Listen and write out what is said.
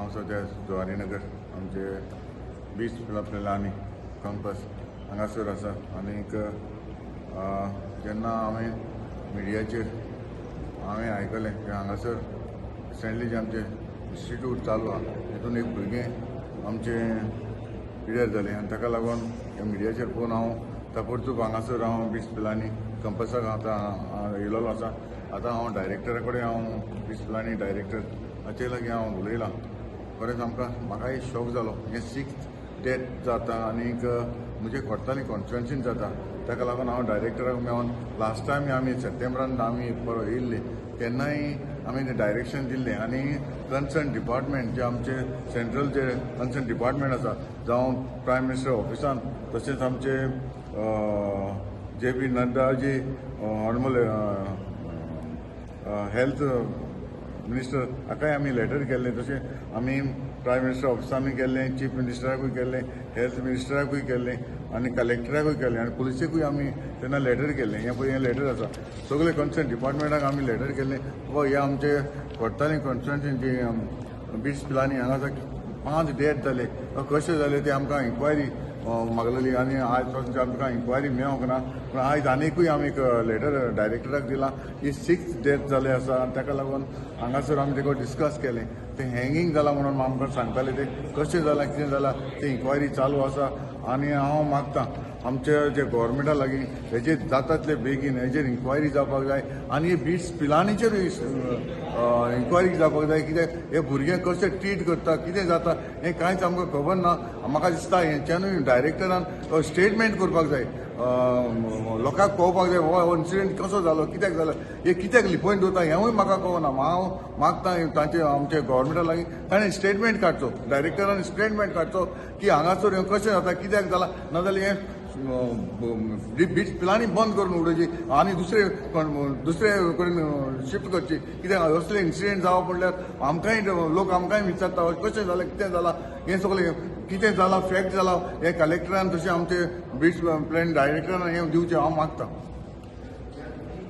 हांव सद्या जुवारीनगर आमचे बीट्स पिलानी कंपस हांगासर आसा. आनीक जेन्ना हांवें मिडियाचेर हांवें आयकलें की हांगासर रिसेंटली जे आमचे इन्स्टिट्यूट चालू आहा तितून एक भुरगें आमचें पिड्यार जालें आनी ताका लागून ह्या मिडियाचेर पळोवन हांव ताबडतोब हांगासर हांव बीट्स पिलानी कंपसाक आतां येयलेलो आसा. आतां हांव डायरेक्टरा कडेन हांव बीट्स पिलानी डायरेक्टर हाचे लागीं हांव उलयलां. खरेंच आमकां म्हाकाय शॉक जालो. हें सिक्स्थ डेथ जाता आनीक म्हजे कोडताली कॉन्स्टिट्युएन्सीन जाता. ताका लागून हांव डायरेक्टराक मेळोन लास्ट टायम आमी सप्टेंबरान आमी परत येयल्ले तेन्नाय आमी ते डायरेक्शन दिल्लें आनी कन्सर्न डिपार्टमेंट जे आमचे सेंट्रल जे कन्सर्न डिपार्टमेंट आसा जावं प्रायम मिनिस्टर ऑफिसान तशेंच आमचे जे पी नड्डाजी ऑनरेबल हेल्थ मिनिस्टर हाकाय आमी लेटर केल्लें. तशें आमी प्रायम मिनिस्टर ऑफिसानूय केल्लें, चीफ मिनिस्टराकूय केल्लें, हेल्थ मिनिस्टराकूय केल्लें आनी कलेक्टराकूय केल्लें आनी पुलिसेकूय आमी तेन्ना लेटर केल्लें. हें पळय हें लेटर आसा. सगळे कन्सर्न डिपार्टमेंटाक आमी लेटर केल्लें. बाबा हे आमचे कोडताली कॉन्स्टिट्युएन्सीन जी बीट्स पिलानी हांगा 5 डेथ जाले कशें जाले ते आमकां इन्क्वायरी मागलेली आनी आयज पासून आमकां इन्क्वायरी मेळोंक ना. पूण आयज आनीकूय आमी एक लेटर डायरेक्टराक दिलां की 6 डेथ जाले आसा आनी ताका लागून हांगासर आमी तेका डिस्कस केलें. तें हँगींग जालां म्हणून आमकां सांगताले ते कशें जालां कितें जालां तें इन्क्वायरी चालू आसा. आनी हांव मागता आमच्या जे गोवोरमेंटा लागीं हेजेर जाता तितले बेगीन हेजेर इन्क्वायरी जावपाक जाय आनी बीट्स पिलानीचेर इन्क्वायरी जावपाक जाय. कित्याक हे भुरगे कशें ट्रीट करता कितें जाता हें कांयच आमकां खबर ना. म्हाका दिसता हेंच्यानूय डायरेक्टरान स्टेटमेंट करपाक जाय, लोकांक कळोवपाक जाय हो इन्सिडंट कसो जालो कित्याक जालो हे कित्याक लिपोवन दवरता हेंवूय म्हाका कळना. हांव मागता तांचे आमचे गोवोरमेंटा लागीं ताणें स्टेटमेंट काडचो, डायरेक्टरान स्टेटमेंट काडचो की हांगासर हें कशें जाता कित्याक जालां, नाजाल्यार हें बीट्स पिलानी बंद करून उडोवची आनी दुसरे दुसरे कडेन शिफ्ट करची. कित्याक असले इन्सिडंट जावप म्हणल्यार आमकांय लोक आमकांय विचारता कशें जालें कितें जालां हें सगळें कितें जालां फॅक्ट जालां हें कलेक्टरान तशें आमचे बीट्स प्लॅन डायरेक्टरान हें दिवचें हांव मागता.